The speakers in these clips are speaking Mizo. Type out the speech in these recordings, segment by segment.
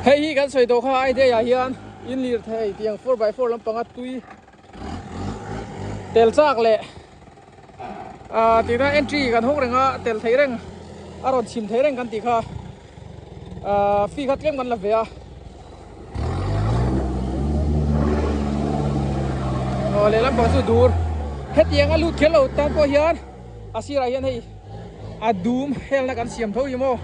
Hei hi kan sawi tawh kha I day ah hian in lirthei tiang 4x4 lampanga tui tel chak leh ah tina entry kan hawk reng a tel thei reng a rawn chhim thei reng kan tih kha ah fee kha tlem kan la ve a aw lehlam pang chu dur hetiang a lut kher lo tan pawh hian a sirah hian hei a dum helna kan siam tho hi maw.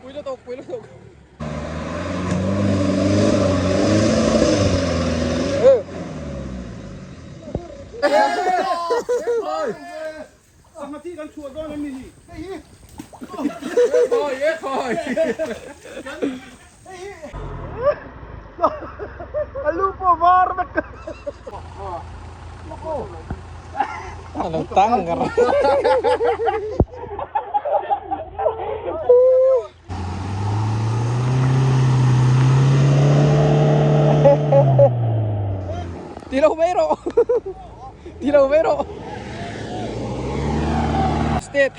Pui lutuk, pui lutuk. Ti lo mai rawh Ti lo mai rawh State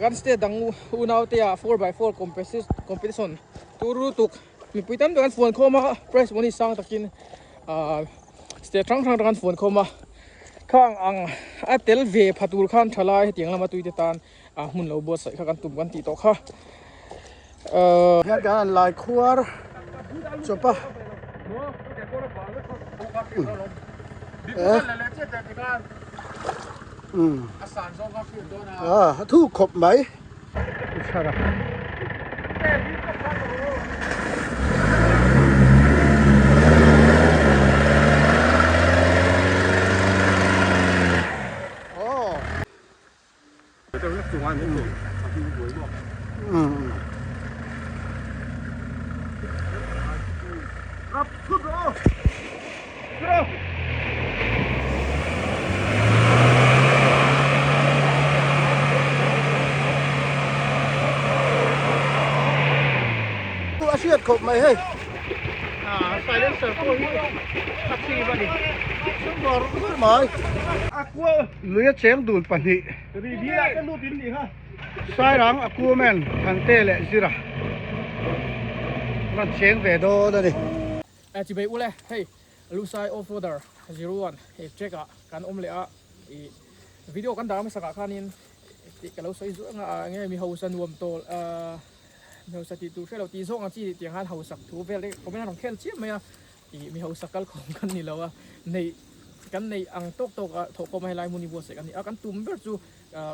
kan state dang unau te ah 4x4 competition tur lutuk mipui tam tak an fuan khawm a prize money sang takin state hrang hrang atang an fuan khawm a khang ang a tel ve pha tur khan thalai hetiang lama tui te tan a hmun lo buatsaih kha kan tum kan tih tawh kha ahh hian kan han lai khuar chawp a ah a thu khawp mai A hriat khawp mai hei silencer pawh hi a chim a ni chhungkaw rawh mai lui a cheng dun pahnih Sairang a kumen Thante leh Zira rawn cheng ve dawn a ni. Chibei ule hei Lusai off roader 01 hei track ah kan awm leh a ih video kan dah hmasak ah khanin tih ka lo sawi zuah anga enge mi hausa nuam tawl mi hausa tih tur hrelo tih zawng ang chi tiang khan hausak thu vel te comment a rawn khel chiam mai a. Ih mi hausa kal khawm kan ni lo a, neih kan neih ang tawk tawk a thawh khawm a helai hmun hi buatsaih kan ni a, kan tum ber chu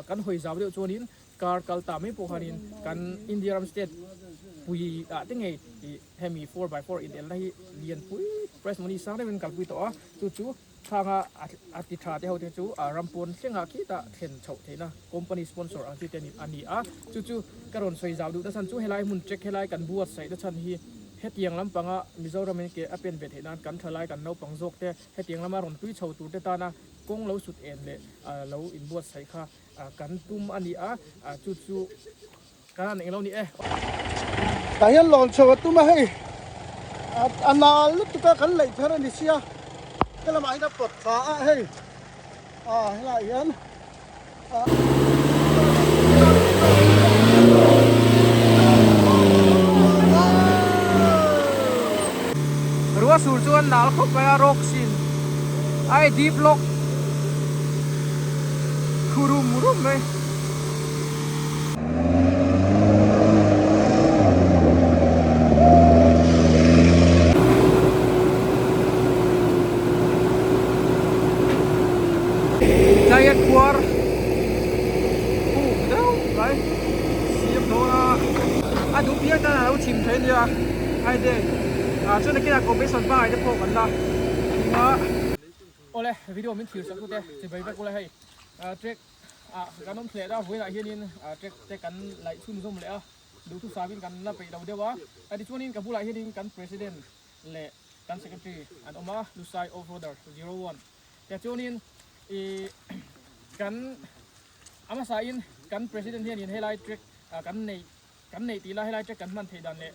kan hawi zau deuh chuanin car kal ta mai pawh khanin kan India ram state pui ah te ngei ih hemi 4x4 inelna hi lianpui prize money sang deuhin kalpui tawh a, chu chu thanga a ti tha te ho te chu ram pawn thlengah khitah thlen chhoh theihna company sponsor ang chi te a ni a, chu chu ka rawn sawi zau duh na chhan chu helai hmun check helai kan buatsaih na chhan hi hetiang lampanga Mizoram in ke a pen ve theih nan kan thalai kan naupang zawk te hetiang lama rawn tui chho tur te tana kawng lo sut en leh lo inbuatsaih kha kan tum a ni a, chu chu Kan han englo ni e. Tah hian lawn chho a tum a hei a nal lutuk a kan leih thar a ni sia he lamah hian a pawt thla a hei a helaiah hian Ruah sur chuan nal khawp mai a rock sin ai deep lock khu rum rum mai. Giant khuar puk deuh mai siam dawn a a duh piang tan a lo chim thei ania ai te ah chuan nakinah competition pangngai te pawh kan la hlim a. Awle video min thlir sak tute chibai vek ula hei track ah kan awm thleh a vawiinah hianin track te kan laih chhunzawm leh a duhthusam in kan la peih lo deuh a tichuanin ka bulah hianin kan president leh kan secretary an awm a Lusai off roader 01 tichuanin ih kan a hmasa in kan president hianin helai track kan neih. kan neih tih la helai track kan hman theih dan leh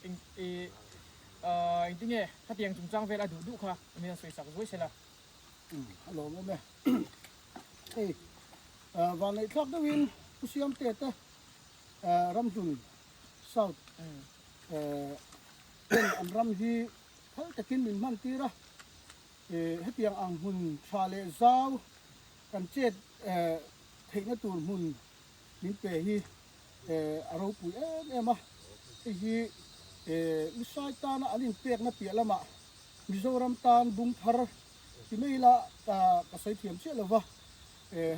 eng ih engtinge khatiang chungchang vel a duh duh kha min han sawi sak zuai sela. A lawm awm e. Hei vanneihthlak deuhin Pu Siamte te Ramhlun South ten an ram hi phal takin min hman tir a, hetiang ang hmun tha leh zau kan chet theihna tur hmun min pe hi a ropui em em a. Hei hi Lusai tana an inpekna piah lamah Mizoram tan bung thar ti mai ila ka sawi thiam chiah lo va,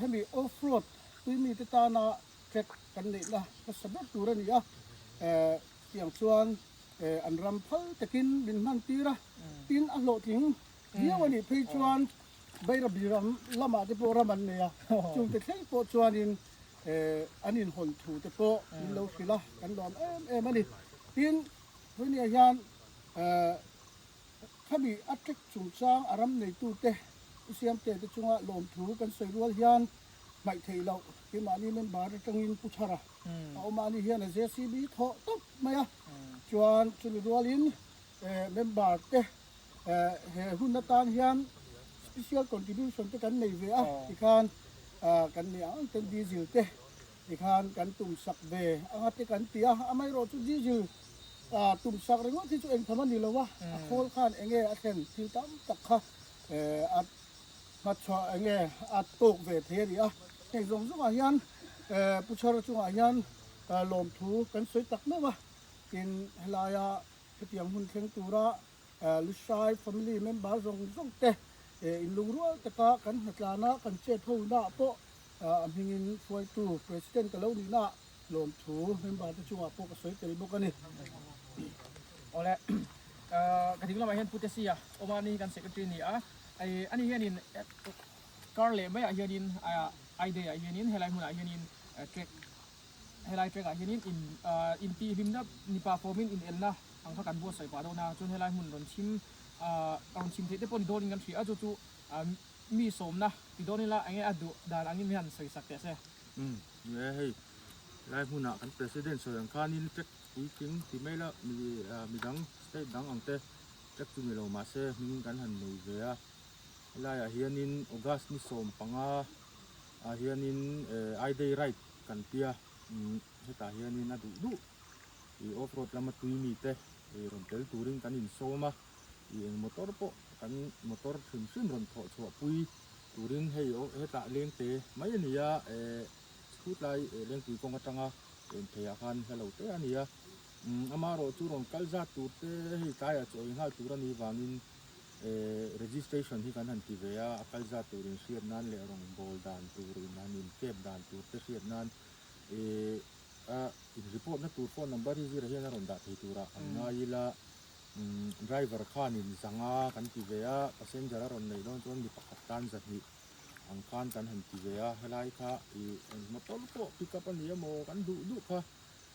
hemi off road tui mite tana track kan neihna hmasa ber tur a ni a, tiang chuan an ram phal takin min hman tir a, tin a hlawhtling viau a nih phei chuan Bairabi ram lamah te pawh ram an nei a, chungte thleng pawh chuanin an inhawn thu te pawh min lo hrilh a, kan lawm em em a ni. Tin, vawinia hian Khami a tek chungchang a ram neitute i siamte te chunga lawmthu kan sawi rual hian hmaih theih loh keimahni member atangin Pu Chhara a awm a, ani hian a JCB thawh tawp mai a, chuan chumi rualin member te he hun atan hian special contribution te kan nei ve a, tikhan kan nei ang ang ten diesel te Tikhan kan tum sak ve anga te kan ti a, amaherawhchu diesel tum sak ringawt hi chu engtham a ni lo a, a khawl khan enge a thlen thil tam tak kha a hmachhuah enge a tawk ve thei a ni a. Heng zawng zawngah hian Pu Chhara chungah hian lawmthu kan sawi tak meuh a, tin helaia hetiang hun thleng tura Lushai family member zawng zawng te inlungrual taka kan hnatlana kan chet ho naah pawh A hmingin hruaitu President ka lo nihna lawmthu member te chungah pawh ka sawi tel bawk a ni. Awle, ka ding lamah hian Pu Tesia awm a, ani hi kan Secretary a ni a, ani hianin kar leh maiah hianin I day ah hianin helai hmunah hianin track helai track ah hianin in intihhlimna mipa form in inelna ang kha kan buatsaih pah dawn a, chuan helai hmun rawn chhim rawn chhim theih te pawh ni dawnin kan hria a, chu chu Mi sawmna ti dawn ila enge a duh dan angin mi han sawi sak teh se. Umm ni e hei lai hmunah kan president sawi ang khanin check puitling ti mai la mi midang state dang ang te check chu ni lo mahse hming kan han nei ve a helaiah hianin August ni 15 ah hianin I day ride kan tia umm hetah hianin a duh duh ih off road lama tui mi te rawn tel turin kan insawm a. Ih eng motor pawh kan motor hrim hrim rawn thawh chhuah pui turin hei aw hetah lengte mai a ni a eh chhutlai eh lengpui kawng atanga en theiah khan hla lo te a ni a umm amaherawh chu rawn kal zat tur te hei tlaiah chaw ei nghal tur a nih vangin eh registration hi kan han ti ve a a kal zat tur inhriat nan leh rawngbâwl dan tur in han inkep dan tur te hriat nan eh a in report na tur phone number hi zirah hian a rawn dah thei turah an ngai ila. Driver khanin zanga kan ti ve a, passenger a rawn neih dawn chuan mi pakhat tan zahnih ang khan kan han ti ve a, helai kha ih eng motor pawh pick up a ni emaw kan duh duh kha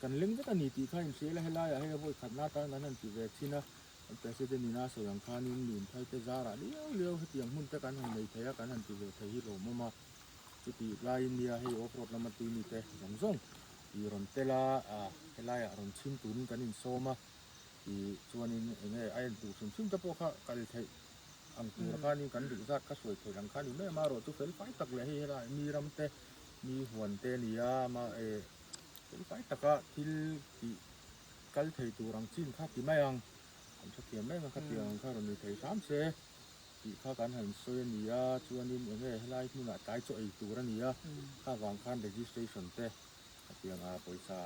kan leng vek a ni tih kha inhria ila helaiah hei a vawi khatna atan kan han ti ve thin a, kan president in a sawi ang khanin mi inphai te zarah liau liau hetiang hmun te kan han nei thei a, kan han ti ve thei hi lawmawm a, chutih laiin nia hei off road lama tui mi te zawng zawng ih rawn tel a, helaiah rawn chhim turin kan insawm a. Tih chuanin eng nge a en tur hrim hrim te pawh kha kal theih ang tur khanin kan duh zat kha hruai theih ang kha ni mai a, amaherawh chu fel fai tak leh hei helai mi ram te mi huan te a ni a, ama eh fel fai taka thil tih kal thei tur ang chin kha ti mai ang, kan hrethiam mai ang a khatiang ang kha rawn ni thei hram se tih kha kan han sawi a ni a, chuanin eng nge helai hmunah tlai chaw ei tur a ni a, kha vang khan registration te khatiang ah pawisa.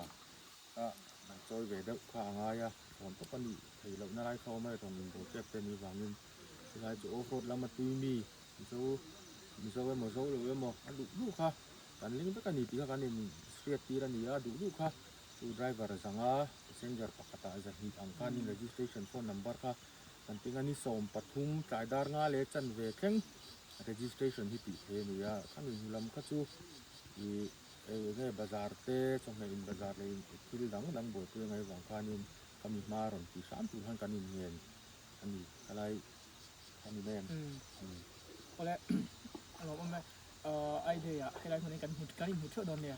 A an chawi ve deuh kha a ngai a, thawn tawp a nih theih lohna lai kha awm a, rawn inbawl tep te ni vangin helai chu off road lama tui mi Mizo Mizo emaw Zo lo emaw a duh duh kha kan ling vek a ni tih kha kan in hriat tir a ni a, duh duh kha chu driver zanga passenger pakhatah zahnih ang khanin registration phone number kha kan tinga ni 13 tlai dar nga leh chanve thleng registration hi tih theih a ni a, khami hnu lam kha chu ih. Hei enge bazar te chawhmeh in bazar leh in thil dang dang buaipui a ngaih vang khanin ka mi hma rawn ti hram tur khan kan inngen a ni khalai a ni mai em? Umm awle a lawm awm e I day ah helai hmun hi kan hmu kan inhmu theuh dawn nia.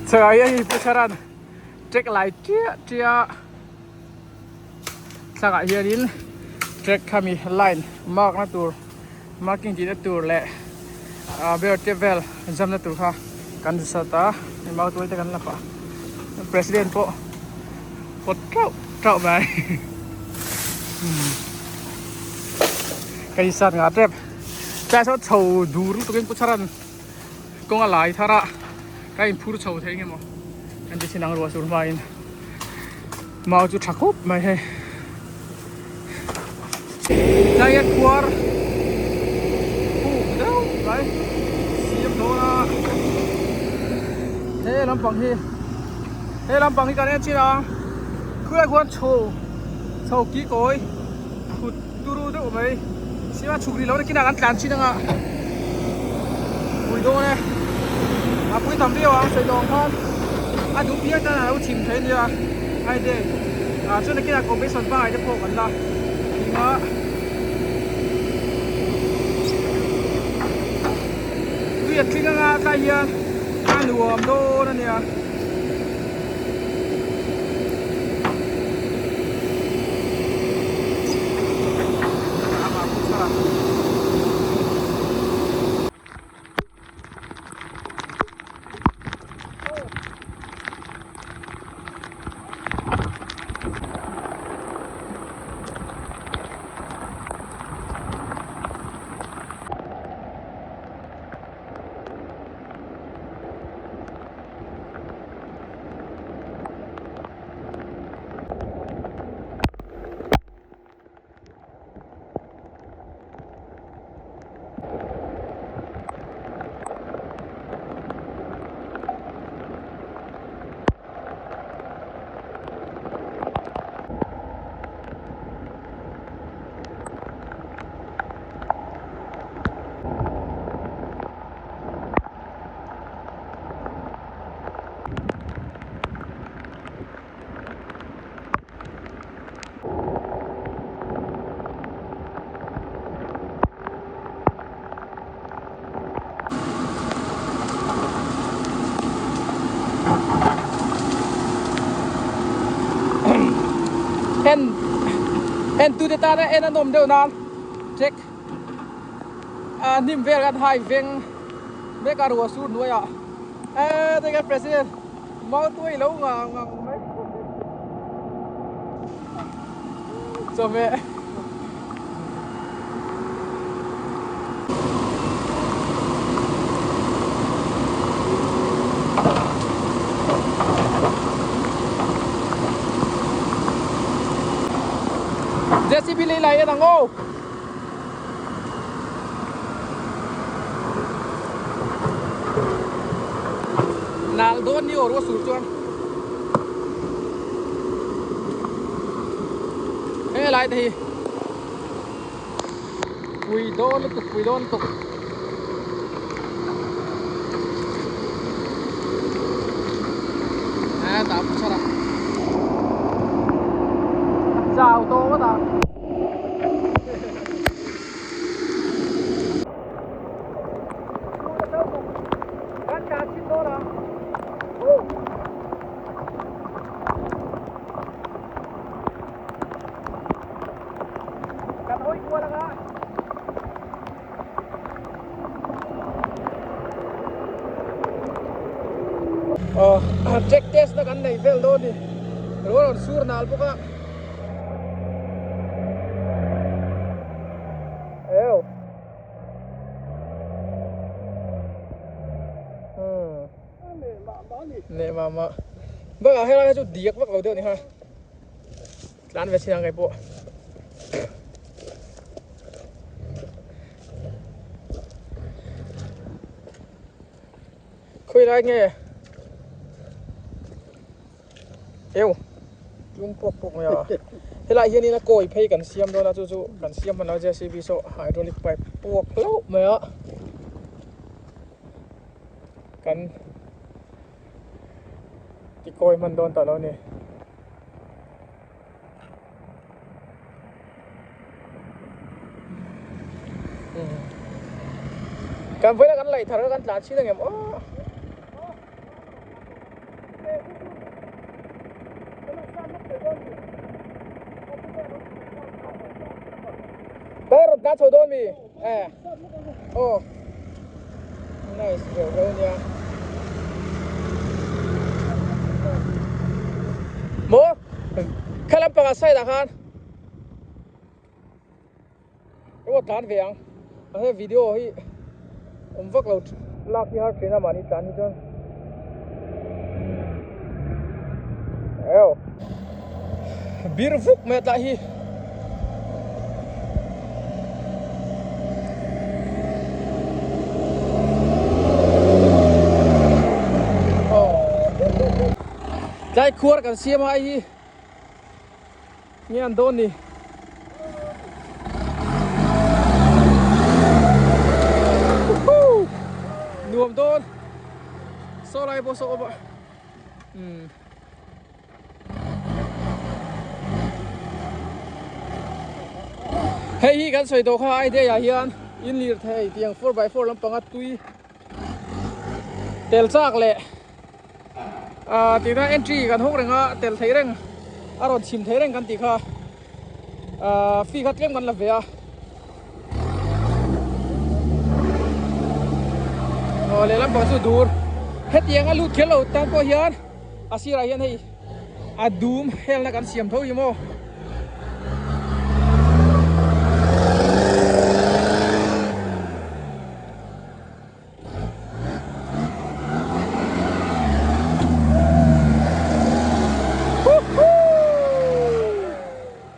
Chhakah hian hei Pu Chharan track lai chiah chiah thlangah hianin track khami line mark na tur marking tihna tur leh ah ber te vel zamna tur kha kan sat a hei mau tuai te kan la pah president pawh pawt tauh tauh mai ka insat ngah tep tlai sawn chho dur lutuk in pu chharan kawng a lai thar a ka inphur chho thei nge maw kan ti chin ang ruah sur hmain mau chu tha khawp mai hei tlai hian khuar puk deuh mai siam dawn a he lampang hi he lampang hi kan en chin ang khulai khuan chho chho ki kawi thut turu deuh mai sima chhuk rih lo na kinah kan tlan chin anga pui dawn e a pui tam viau ang sawi tawh ang khan a duh piang tan a lo chim thei ania haide ah chuan nakinah competition pangngai te pawh kan la thing a tui a tling anga tlai hian a nuam dawn ania. En en tute tana en a nawm deuh nan check a hnim vel kan hai veng mek a ruah sur hnuaiah eee tinge president mautuai lo ngang ngang mai chawhmeh. JCB lei lai en ang aw. Nal dawn ni aw ruah sur chuan. He lai te hi pui dawn lutuk pui dawn lutuk. A tah pawh chhar a. Chau tawh ngawt ang. Track test na kan nei vel dawn ni rual rawn sur nal bawk a. Eu. Hmm. Ne ma ma. Bak ah helai chu diak vak lo deuh ni ha. Tlan ve chin ang kai pawh. Khawi lai nge? Eu tlum pawk pawk mai a helai hianin a kawi phei kan siam dawn a chu chu kan siam hman a JCB saw hydraulic pipe puak hlauh mai a kan ti kawi hman dawn ta lo a ni. Kan vawiin a kan laih thar kha kan tlan chhin angem aw. Aw rawn tlan chho dawn mi? E aw nice reuh reuh ania. Maw kha lampangah side ah khan Emaw tlan ve ang mahse video hi awm vak lo lak hi har thin a mahni tlan hi chuan eo bir vuk mai a tlah hi. Tlai khuar kan siam a ai hi. Nge an dawn ni. Nuam dawn. Saw lai pawh saw awm a. Umm. Hei hi kan sawi tawh kha idea ah hian in lirthei tiang 4x4 lampanga tui tel chak leh Ahh tina entry kan hawk reng a tel thei reng a rawn chhim thei reng kan tih kha ahh fee kha tlem kan la ve a aw lehlam pang chu dur hetiang a lut kher lo tan pawh hian a sirah hian hei a dum helna kan siam tho hi maw.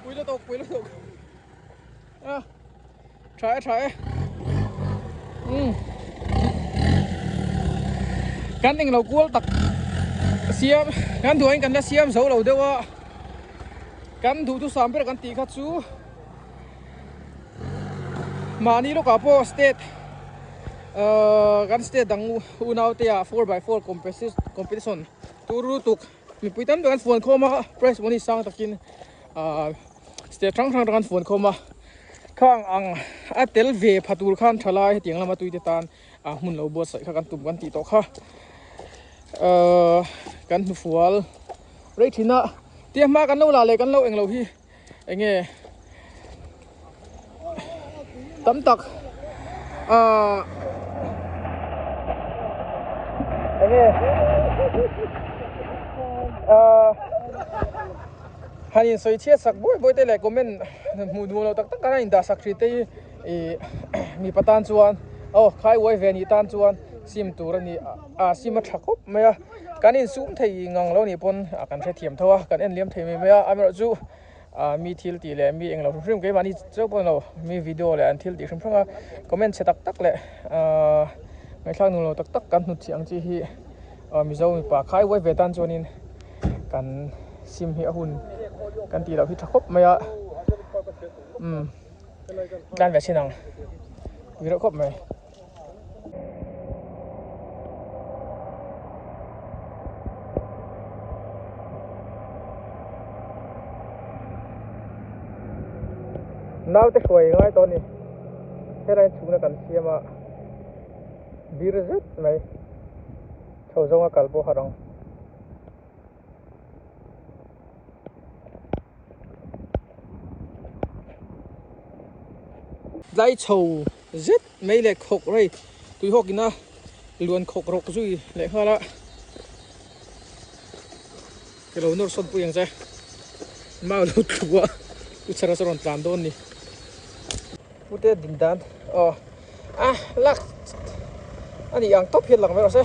Pui lutuk pui lutuk a tha e tha e umm kan englo kual tak siam kan duh angin kan la siam zo lo deuh a kan duhthusam ber kan tih kha chu. Mahni lawkah pawh state ahh kan state dang unau te ah 4x4 competition tur lutuk mipui tam tak an fuan khawm a prize money sang takin ahh state hrang hrang atang an fuan khawm a khang ang a tel ve pha tur khan thalai hetiang lama tui te tan ah hmun lo buatsaih kha kan tum kan tih tawh kha ahh kan hnufual rei thin a tia hma kan lo la leh kan lo englo hi. Enge tam tak ah enge ah han in sawi chhiat sak buai buai te leh comment hmuh nuam lo tak tak a in dah sak thin te hi ih mipa tan chuan aw khai uai ve nih tan chuan sim tur a ni a sim a tha khawp mai a kan insum thei ngang lo nih pawn kan hrethiam tho a kan en liam thei mai mai a amaherawhchu ah mi thil tih leh mi englo hrim hrim keimahni chauh pawh nilo mi video leh an thil tih hrim hrim a comment chhe tak tak leh ah ngaihthlak nuam lo tak tak kan hnut chhiah ang chi hi ah mizo mipa khai uai ve tan chuanin kan sim hi a hun kan tih loh hi tha khawp mai a umm tlan ve chin ang pui reuh khawp mai. Naute hruai ngai tawh a ni helai chhungna kan siam a bir zet mai chho zawnga kal pawh har ang. Tlai chho zet mai leh khawk rei tui hawk ina luan khawk rawk zui leh nghal a ka lo nawr sawn pui ang che mau lo tlu a u chhara saw rawn tlan dawn ni pute din dan aw a lak a nih ang tawp hian lang mai rawh se.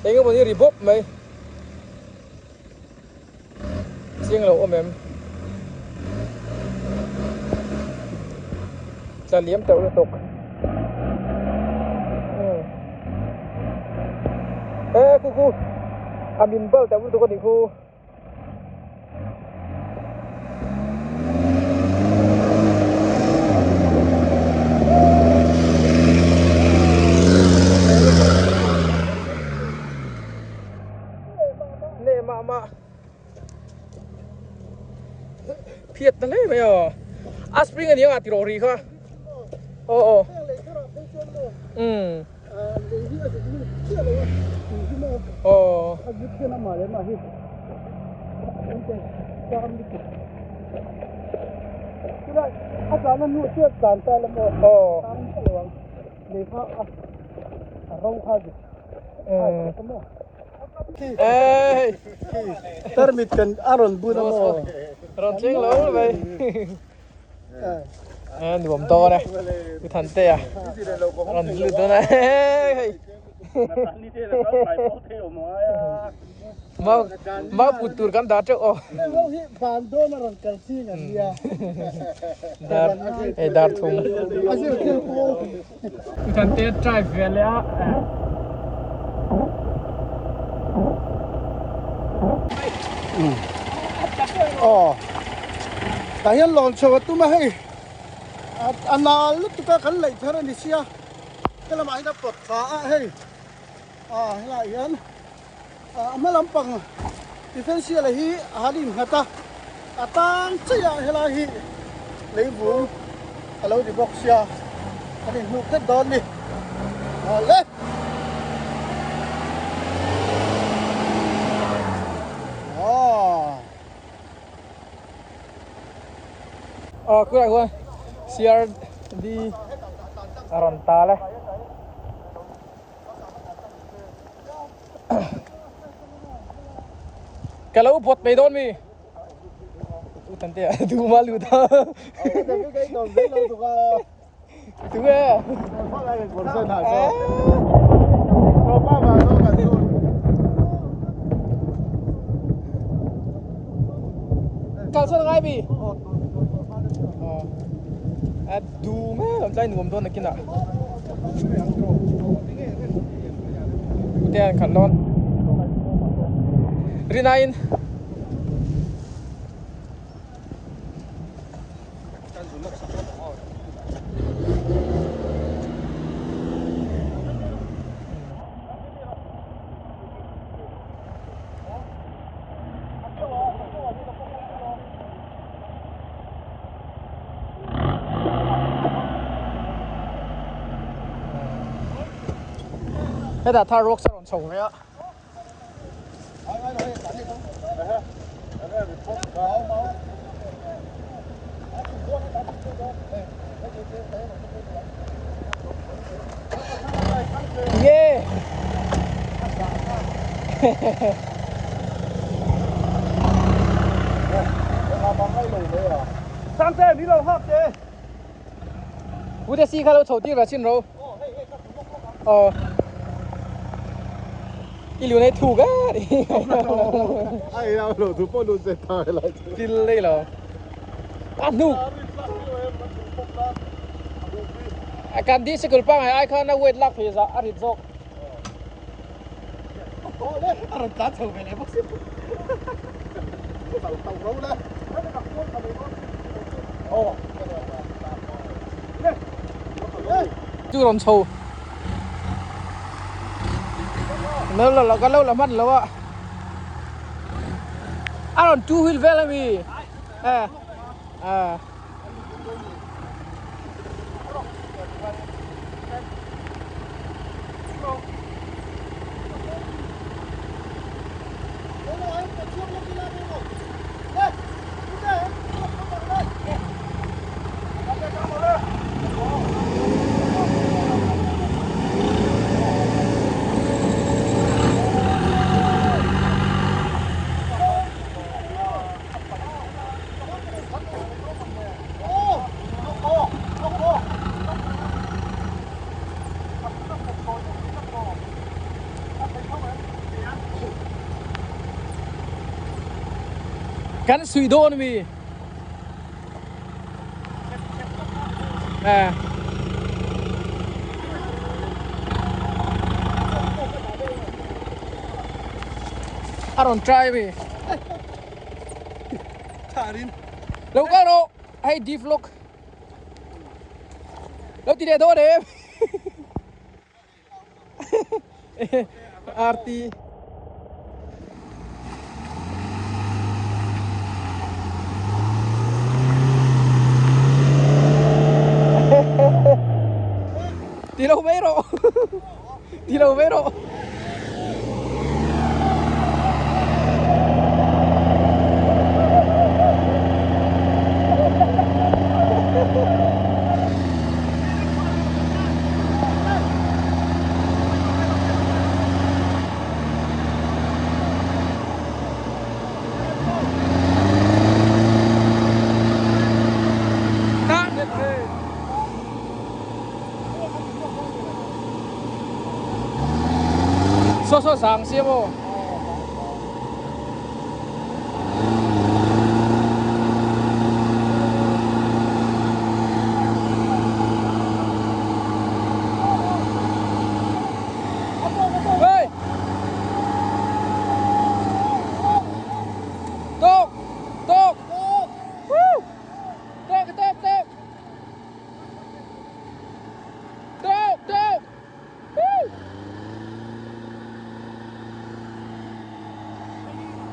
Eng emaw ni ri bawp mai chiang lo awm em tla liam teuh lutuk e khu khu a min bal teuh lutuk a nih khu. Neh mah mah phiat ta hle mai a a spring a ni ang a tih rawh ri kha aw aw umm aw. khian amah leh amah hi engte tlâng lutuk tunah a tlan a hnuah chuan tlan ta la maw tlang miah lo ang lei kha a a ro kha a dik a maw tarmit kan a rawn bun a maw rawn thleng lo mai nuam dawn e u Thantea rawn lut dawn a hei mau mau put tur kan dah teuh aw dar hei dar thum u Thantea drive ve leh a aw tah hian lawn chho a tum a hei a nal lutuk a kan laih thar a ni sia. He lamah hian a pawt thla a hei ah helaiah hian ah a hma lampang differential hi a han innghat a a tang chiah a helai hi leivung a lo ni bawk sia an inhnuk tlat dawn a ni awle. Aw khulai khuan CRD a rawn tal e. Ka lo pawt mai dawn mi. U Tante a du ma lut a. Tu nge? Kal sawn ngai mi. A du me lam tlai nuam dawn nakin ah. Ute an khalh dawn. Rinain. Hetah thar ruak sa rawn chho ve a. Nge Pu te si kha lo chho tir la chin ro. Aw. I lu nei thuk a ni. Ai lo lo thu pawh lu che ta lai. Til lei lo. A hnuk. A kan di sikul pangai ai khan a weight lak thei za a rit zawk. A rawn tlan chho ve leh bawk si. Chu rawn chho. Lo la la ka lo la hman lo a. A rawn two wheel vel ami. Eh. Ah. Kan suih dawn ami? À. A rawn try ami? Lo kal rawh hei diff lock lo ti leh dawn em RT Ti lo mai rawh ti lo mai rawh. Saw saw sang sia maw? Hey! Tawk! Tawk! Woo! Tawk! Tawk! Tawk! Tawk! Tawk!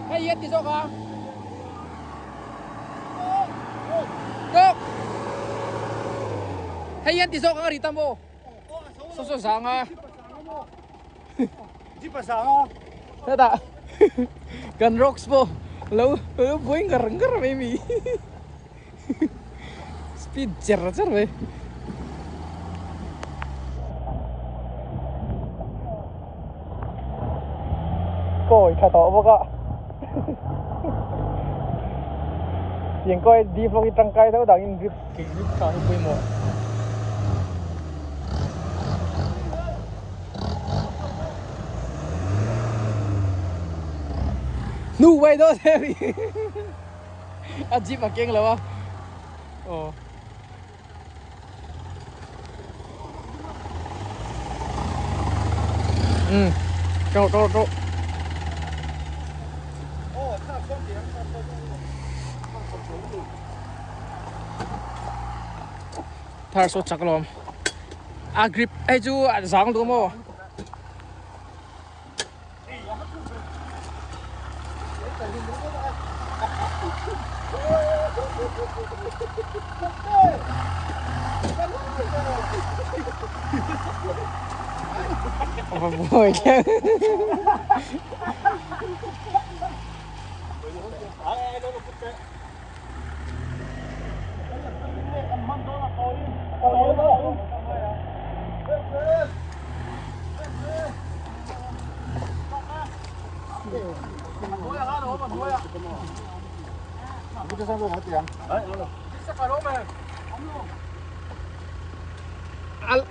Hei hi a ti zawk a. Tawk! Hei hi an ti zawk ang a ri ta maw? Saw saw zang a. Hetah kan rocks pawh lo lo buai ngar ngar mai mi. Speed cher cher mai. Kawi tha tawh bawk a. Tiang kawi deep lawk hi tangkai deuh dangin grip grip tha hi pawimawh. Nu wei dawn hemi. A jeep a keng lo a aw. Um go go go. Thar saw chak lawm. A grip hei chu a zang duh maw. Va buai kher.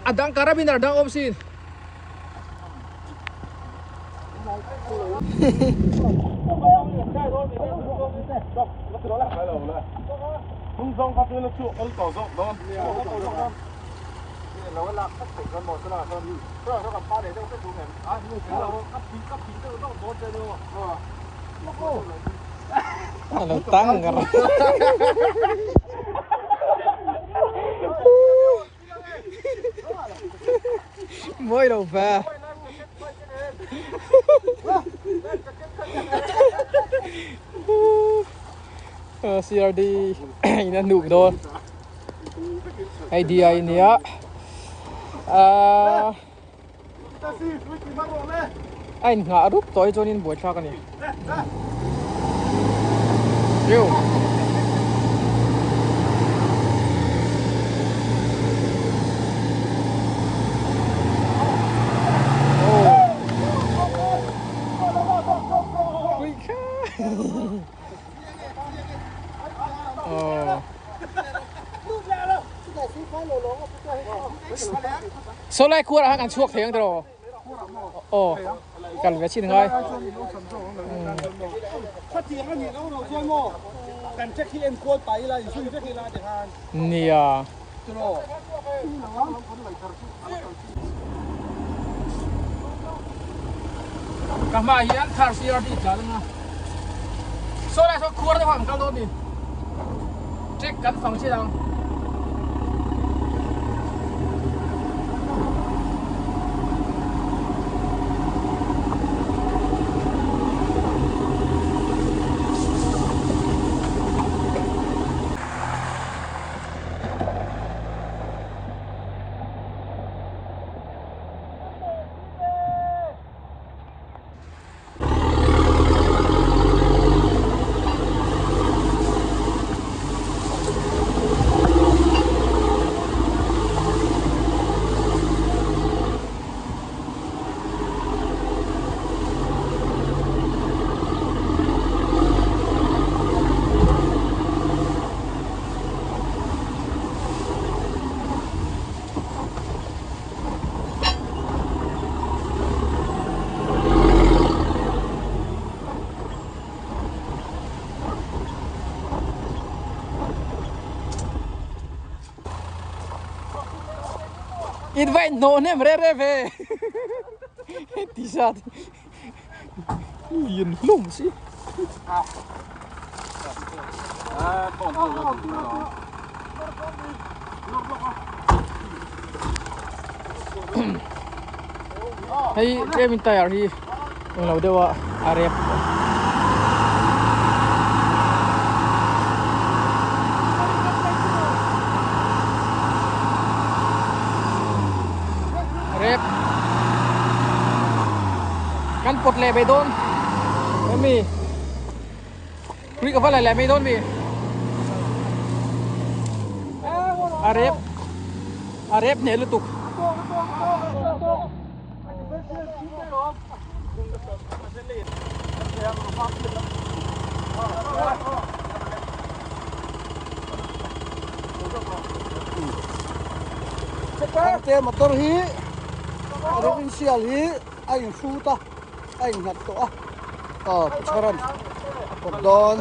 A dang carabiner dang awm sin. Alo tang ngar. Mawi lo ve. CRD in a nuk dawn. Hei DI nia. A in nghah rup tawh hi chuanin buaithlak a ni. Riu. Saw lai khuar ah khan kan chhuak thei ang tiraw? Aw kal ve chin ngai. Nia. Ka hmaah hian thar CRT tlan anga saw lai saw khuar deuh ah kan kal dawn a ni check kan fang chin ang. In va inhnawh hnem re re ve ti zat lian hlawm si. Hei tlemin tyre hi englo deuh a a rep rep kan pawt leh mai dawn emi tui ka va la leh mai dawn mi a rep a rep hneh lutuk. Thangte motor hi a rawng sial hi a in hrut a a in nghat tawh a aw pu chharan a pawt dawn.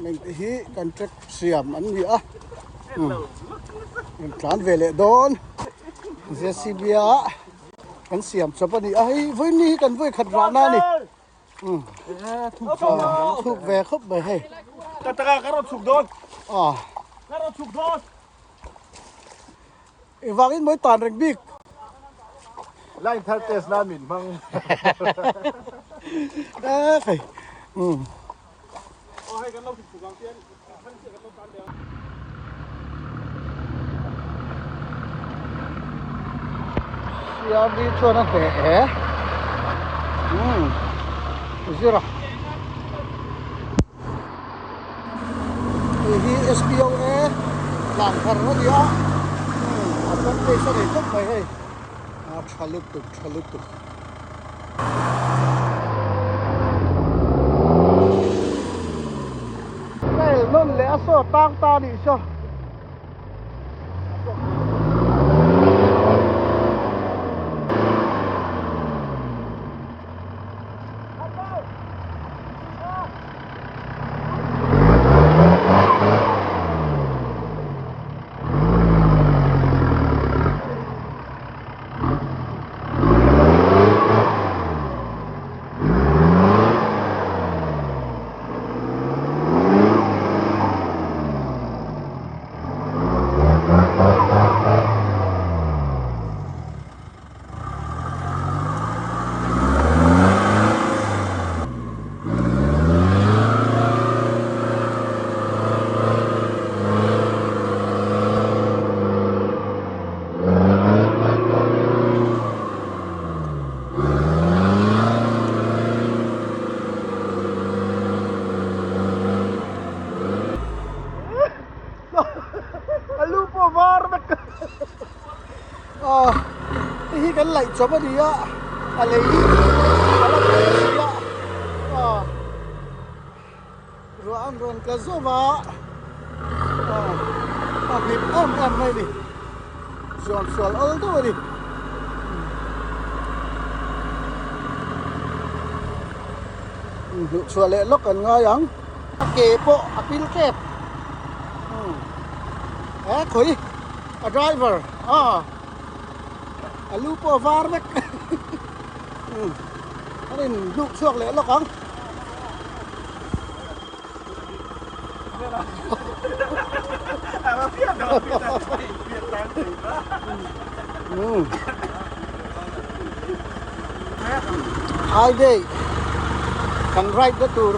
Mengte hi kan track siam an ni a in tlan ve leh dawn JCB a kan siam chawp a ni a hei vawiin hi kan vawi khat rahna a ni. Thuk ve khawp mai hei. Ka taka ka rawn chhuk dawn. Ka rawn chhuk dawn. Engvangin mawi tan reng bik. Line thar test nan min hmang. E hei. Aw hei kan lo chhuk ang tian. Kan lo tan leh ang. CRD chuan a hneh e umm zira hei hi SPOA tlan thar a ni a umm a front page a nei tawp mai hei a tha lutuk tha lutuk. Ka el nawn leh a saw tang ta a nih saw. A lu pawh var vek ah hei hi kan laih chawp a ni a a lei hi a la peng si a ah ruah an rawn tla zawm a ah a hnip em em mai a ni zuam sual awl deuh a ni. Hmuh chhuah leh lawk an ngai ang. A ke pawh a pil tep. He khawi a driver a a lu pawh a var vek. An in hnuh chhuak leh lawk ang. Highway kan ride na tur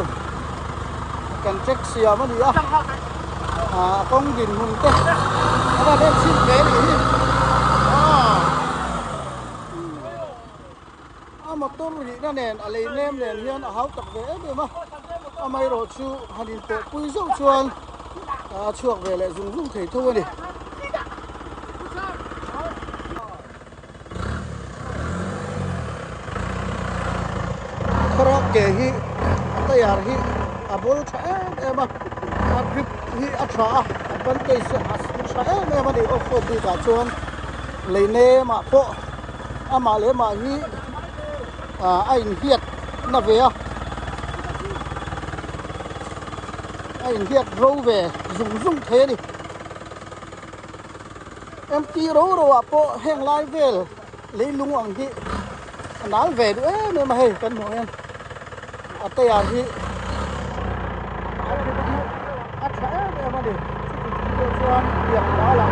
kan check siam a ni a ah kawng dinhmun te a va let chhin ve a nih hi a motor rihna nen a lei nem nen hian a hau tak ve em em a amaherawhchu han inpawh pui zauh chuan a chhuak ve leh zung zung thei tho a ni. Thawrak ke hi a tire hi a bul tha em em a a grip hi a tha a. advantage a tha em em a ni off road bik ah chuan lei nem ah pawh amah leh mah hi ah a inhiat na ve a a inhiat ro ve zung zung thei a ni mt ro ro ah pawh heng lai vel leilung ang hi a nal ve duh em em a hei kan hmuh hian a tayar hi a grip hi a tha em em a ni chuti chung pawh chuan tiang nal ah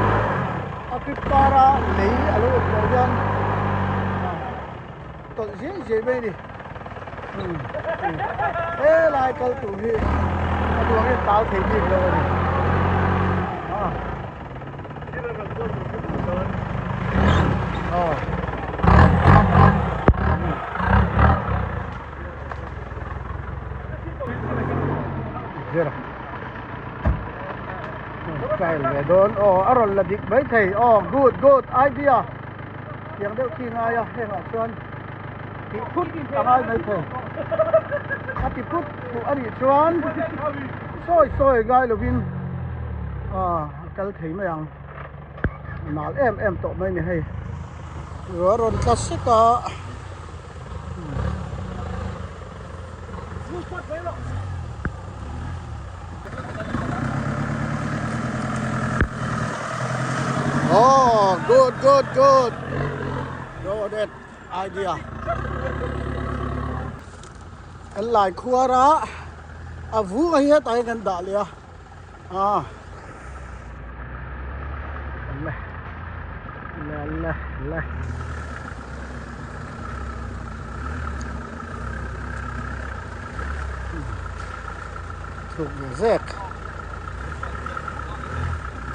a grip kara lei a lo awm loh hian tawlh ziai ziai mai a ni helai kal tur hi a duh angin tal thei bik lo a ni. Style ve dawn aw a rawn la dik mai thei aw good good idea tiang deuh khi ngai a hengah chuan tih phut a ngai mai thei a ti phut fuh a nih chuan sawi sawi ngai lovin ah a kal thei mai ang a nal em em tawh mai a ni hei a rawn tla sek a. Oh, good, good, good. Got it. Idea. Kan lai khuar a, a vung a hi hetah hian kan dah leh a. Ah. Le. Le le le. Thuk ve zek.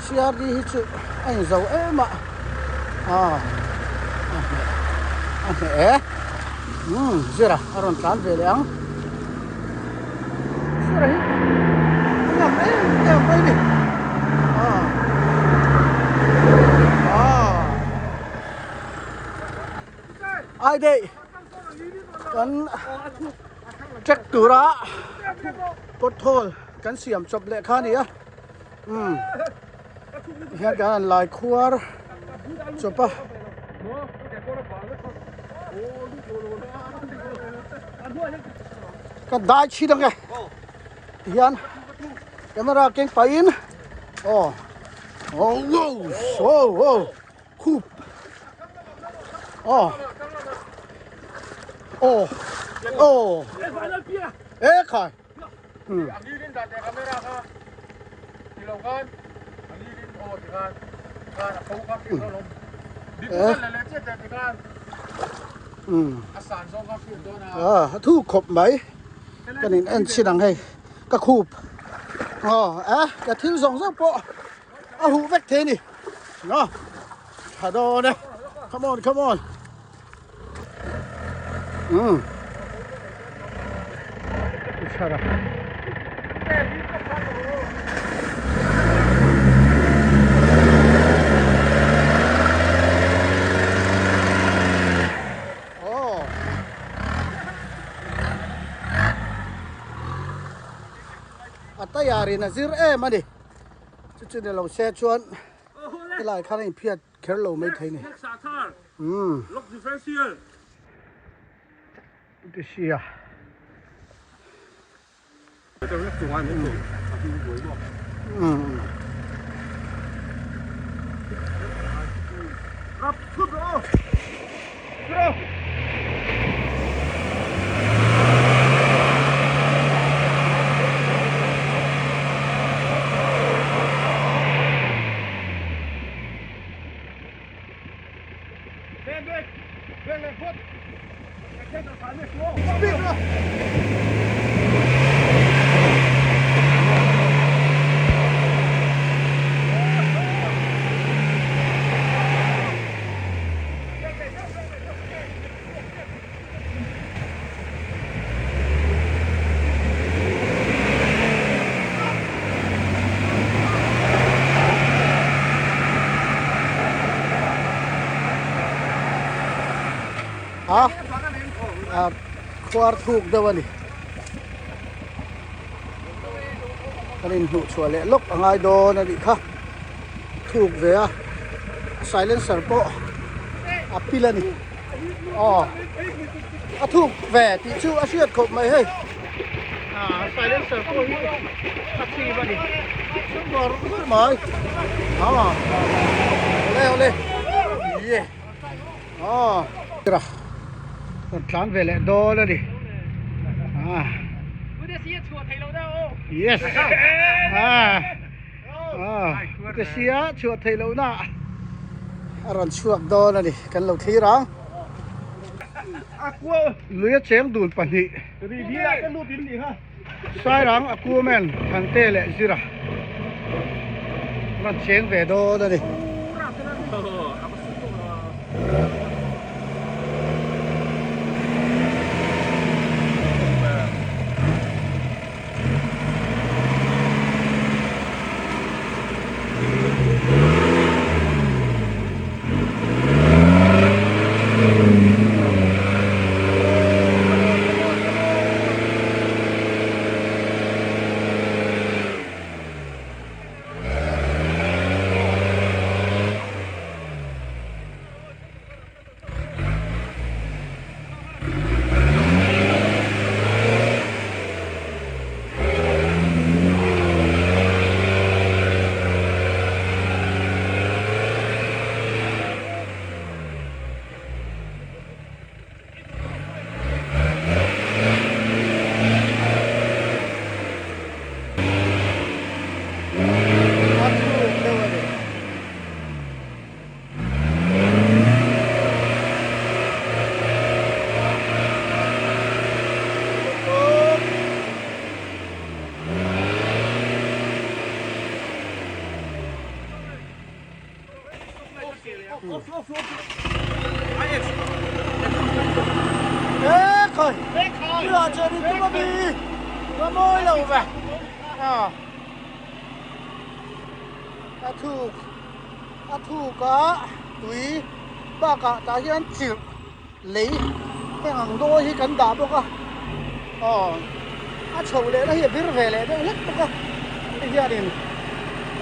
CRD hi chu a inzo em a. Ah. A hneh. A hneh e. Umm zira a rawn tlan ve leh ang. Zira hi a ngam em em mai ni. Ah. Ah. Ai dei kan trek tura kawthawl kan siam chawp leh kha a ni a umm hian kan han lai khuar chawp a. Ka dai chhin ang e tihian camera keng pahin aw aw wow wow wow khup aw aw aw e khai a thu khawp mai kan in en chhin ang hei ka khup aw e ka thil zawng zawng pawh a huh vek thei a ni aw tha dawn e come on come on umm chhara aw a tayar in a zir em a ni chu chu ni lo se chuan helai khan a inphiat kher lo mai thei ni umm ti sia umm A a khuar thuk deuh a ni kan inhmuh chhuah leh lawk a ngai dawn a nih kha. thuk ve a silencer pawh a pil a ni aw a thuk ve tih chu a hriat khawp mai hei ah silencer pawh hi a chim a ni var var mai ah awle awle ye aw rawn tlan ve leh dawn a ni ah yes ah ah ka sia chhuah theih loh na a rawn chhuak dawn a ni kan lo thlir ang lui a cheng dun pahnih Sairang a kumen Thante leh Zira rawn cheng ve dawn a ni. A thuk deuh a ni. A thuk a thuk a tui bakah tah hian chirh lei heng ang dawi hi kan dah bawk a aw a chhoh leh na hi a bir ve leh deuh hlek bawk a hei hianin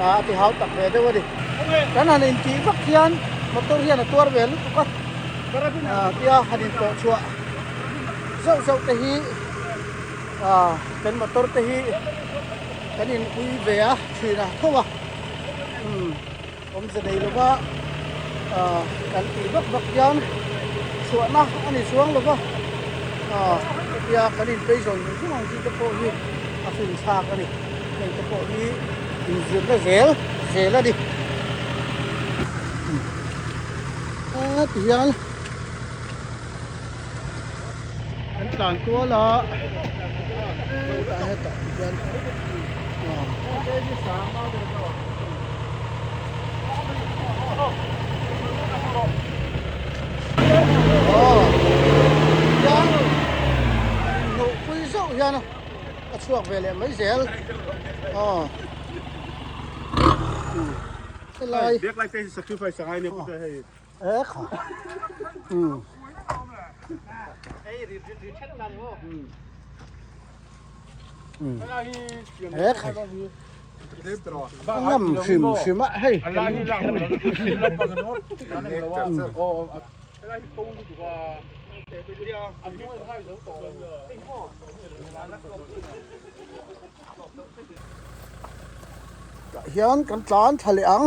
ah a ti hau tak ve deuh a ni kan han intih vak hian motor hian a tuar ve lutuk a ah tia han inpawh chhuah zauh zauh te hi ah kan motor te hi kan in ui ve a thin a tho a umm awmze nei lova ah kan tih vak vak hian chhuahna a ni chuang lova ah hetia kan inpei zawn zung zung ang chi te pawh hi a fin thlak a ni heng te pawh hi inzirna zel zel a ni ah ti hian an tlan kual a hetah hetah ti hian ah. Aw hian hnuh pui zauh hian a chhuak ve leh mai zel aw helai e kha umm e khai a ngam hrim hrim a hei tah hian kan tlan thla leh ang.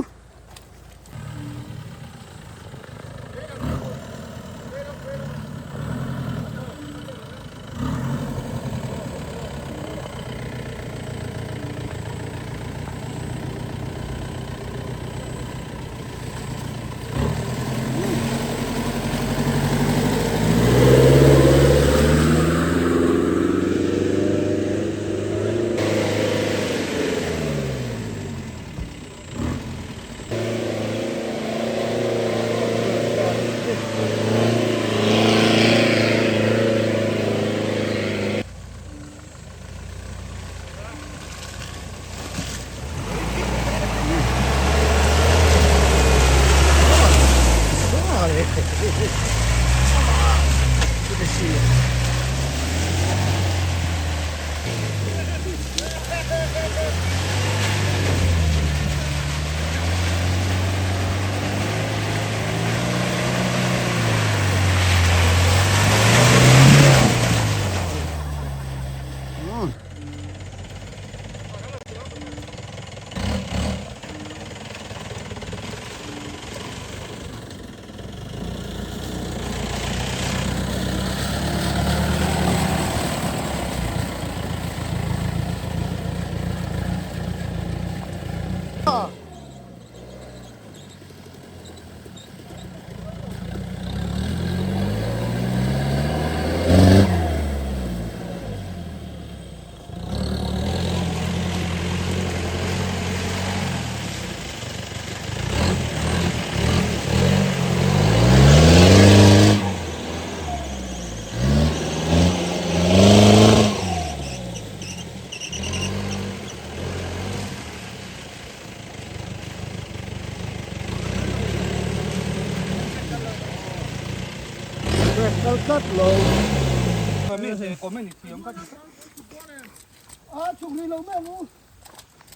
Kal tlat lo.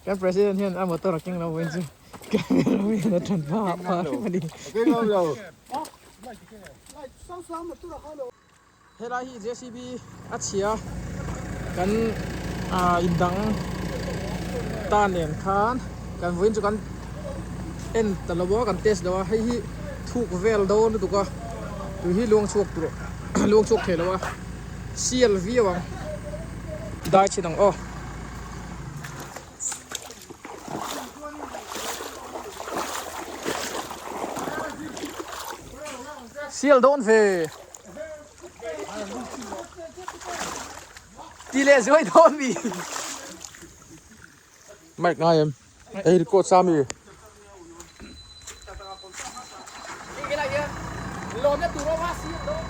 Kan president hian a motor a keng lo vawiin chu camera hian a ṭan hma ah phah hrep a ni. Helai hi JCB a chhia kan ah indang ta nen khan kan vawiin chu kan en ta lo a kan test lo a hei hi thuk vel dawn lutuk a tui hi luang chhuak tur luang chhuak thei lo a sial viau ang dai chhin ang aw. Sial dawn ve. Ti leh zuai dawn mi. Mic ngai em? Ei record sa mi. Lawmna tur awm a sial dawn.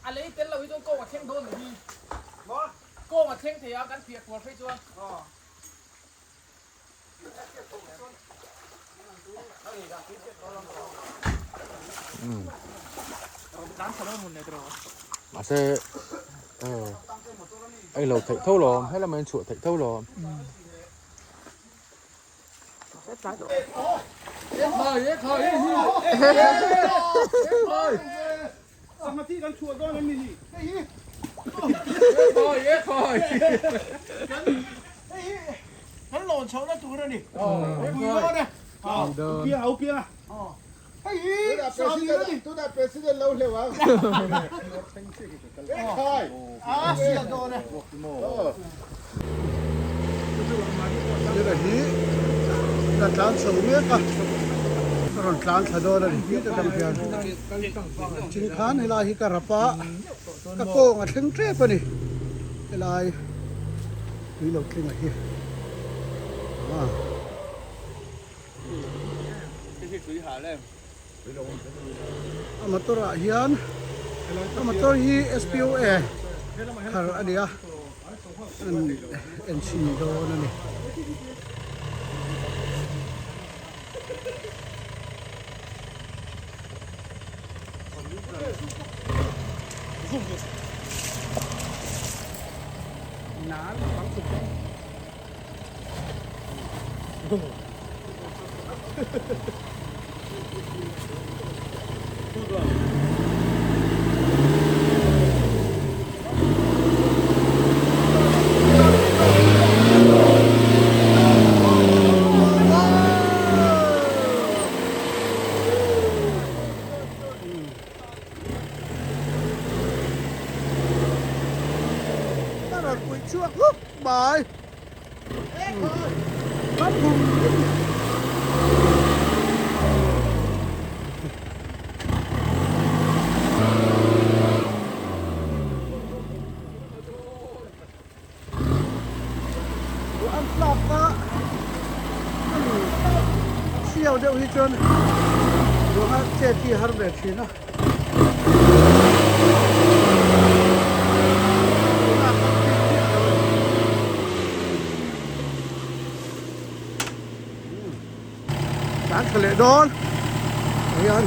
A lei tel lo hi chuan kawng a thleng dawn lo hi. Kawng a thleng thei a kan piah kual phei chuan. Mahse a ilo theih tho lo helama in chhuah theih tho lo. Tira hi a tlan chho mek a a rawn tlan thla dawn a ni hit atang hian chin khan helai hi ka rap a ka kawng a thleng tep a ni helai tui lo tling a hi ah. A motor ah hian a motor hi SPOA thar a ni a an enchhin dawn a ni. A rawn pui chhuak huk mai. An tlak a siau deuh hi chuan ruanga chet hi a har ve thin a. Tlan tha leh dawn ah hian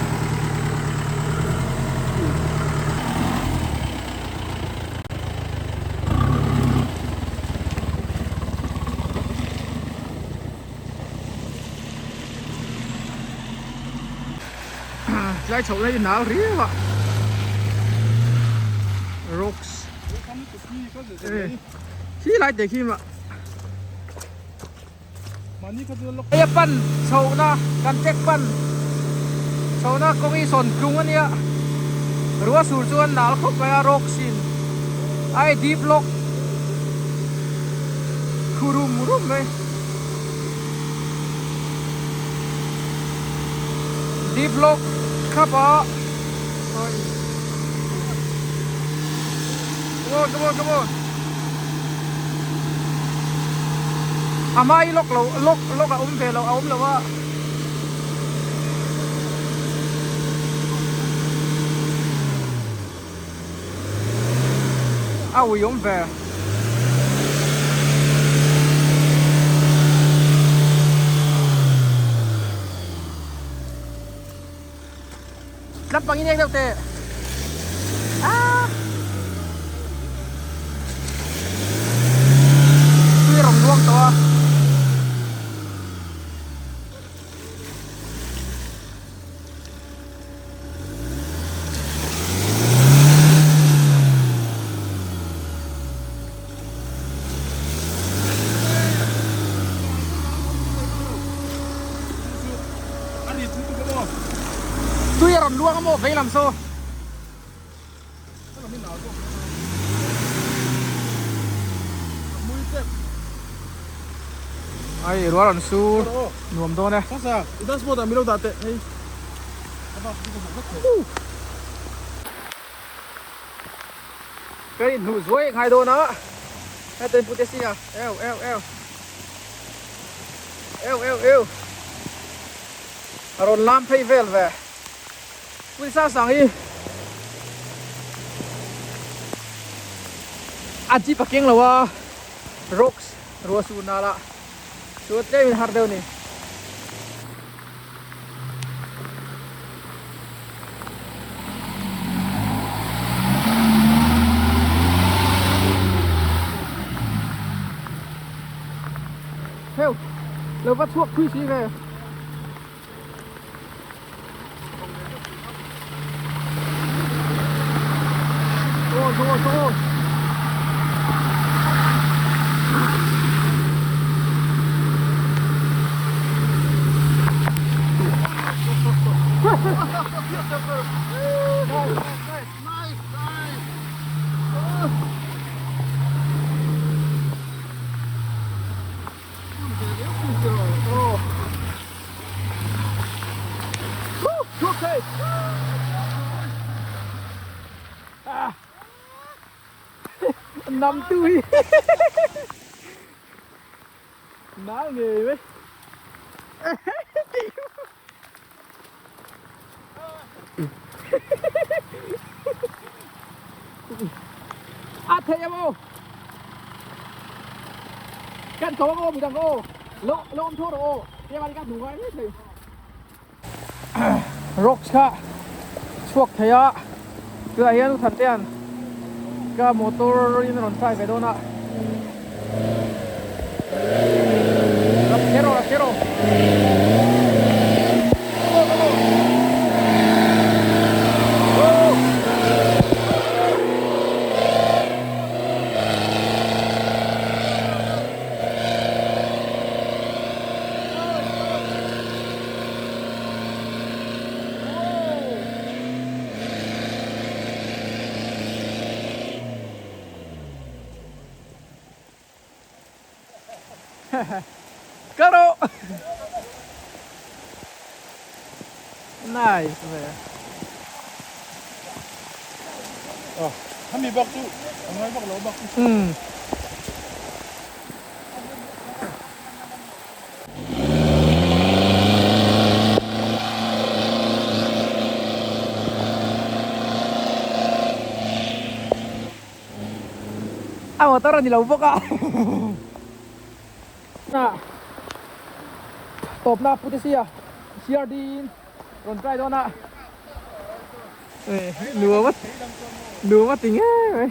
Tlai chhoh lai nal riau a rocks khi lai te khi mah hei a pan chhohna kan check pan chhohna kawng hi sawn tlung a nia ruah sur chuan nal khawp mai a rocks in a i deep lock khu rum rum mai. Deep lock khap a come on come on come on a hma hi lock lo lock lock a awm ve lo a awm lo a. A ui awm ve. Tlam pangin eng deuh teh. Ah! Tui rawn luang tawh a. Tui a rawn luang a maw vei lam saw. Ai rual an sur nuam dawn e. Ka inhnuh zuai ngai dawn a heta in pute sia eu eu eu eu eu eu a rawn lam phei vel ve pui sang sang hi a jeep a keng lo a rocks ruah sur nal ah chuan tlem in har deuh a ni. Heu, lo va chhuak thui si ve. Go go go. Nằm tui Náo nghề với A thei em ô Kan ko ô midang ô Lo lo om thua ô Em ăn các đủ ngay thei Rocks kha chhuak thei a tunah hian Thantea'n ka motor in a rawn try ve dawn a rak kher aw rak kher aw Ka rawh! Nice ve. Oh, hemi bak chu a ngai vak lo bak. Um. A motor a ni lo bawk a tawpna pute sia CRD in rawn try dawn a nuam a nuam a ti ngei mai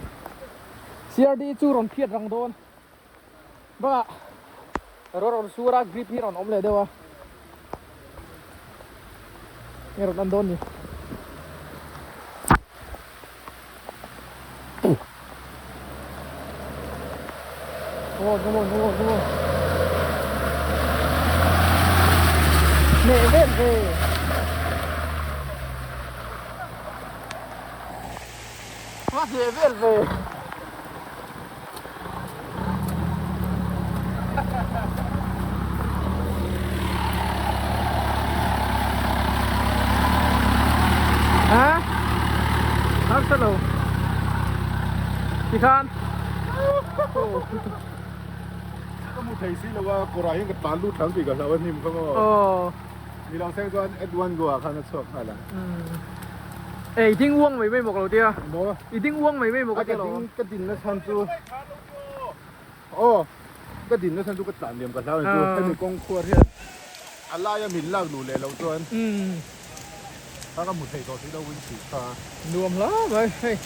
CRD chu rawn phiat rang dawn. Bakah rawn rawn sur a grip hi rawn awm leh deuh a nge rawn an dawn ni come on come on come on come on hneh vel ve va hneh vel ve. Ha? Harsa lo. Tikhan. Ka mu thei si lo a, kawrah hian ka tlan lut thlang tih ka hlau a hnim kha maw. Aw. Ni lo seng chuan at one go ah khan a chhuak nghal ang. Ei ding uang mai mai maw ka lo tia. Maw? I ding uang mai mai maw ka tia lo. Ka ding ka din na chhan chu aw ka din na chhan chu ka tlan liam ka hlau ni chu hemi kawng khuar hian a laia min lak luh leh loh chuan kha ka hmu thei tawh si lo windsheet kha. Nuam hla mai hei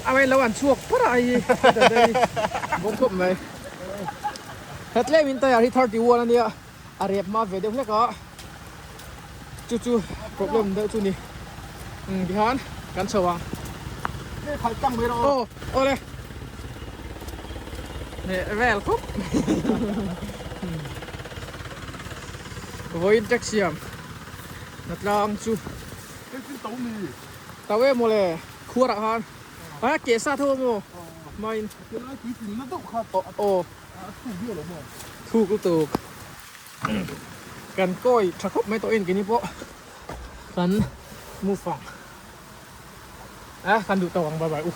a mai lo an chhuak phawt a hei hi bawk khawp mai. Hetlemin tyre hi 31 ania. A rep hma ve deuh hlek a, chu chu problem deuh chu ni. Umm tihian kan chho ang. Nge khalh tlang mai rawh. Aw awle. Hneh vel khup. Vawiin taxi siam na tlang chu. Hei chu to mi. To em mawle khuar ah khan. A keh sa tho a maw hmain. Tilai puitling na deuh kha. Aw. Thuk lutuk kan kawi tha khawp mai tawh in keini pawh kan move ang a kan duh tawk ang bye bye u.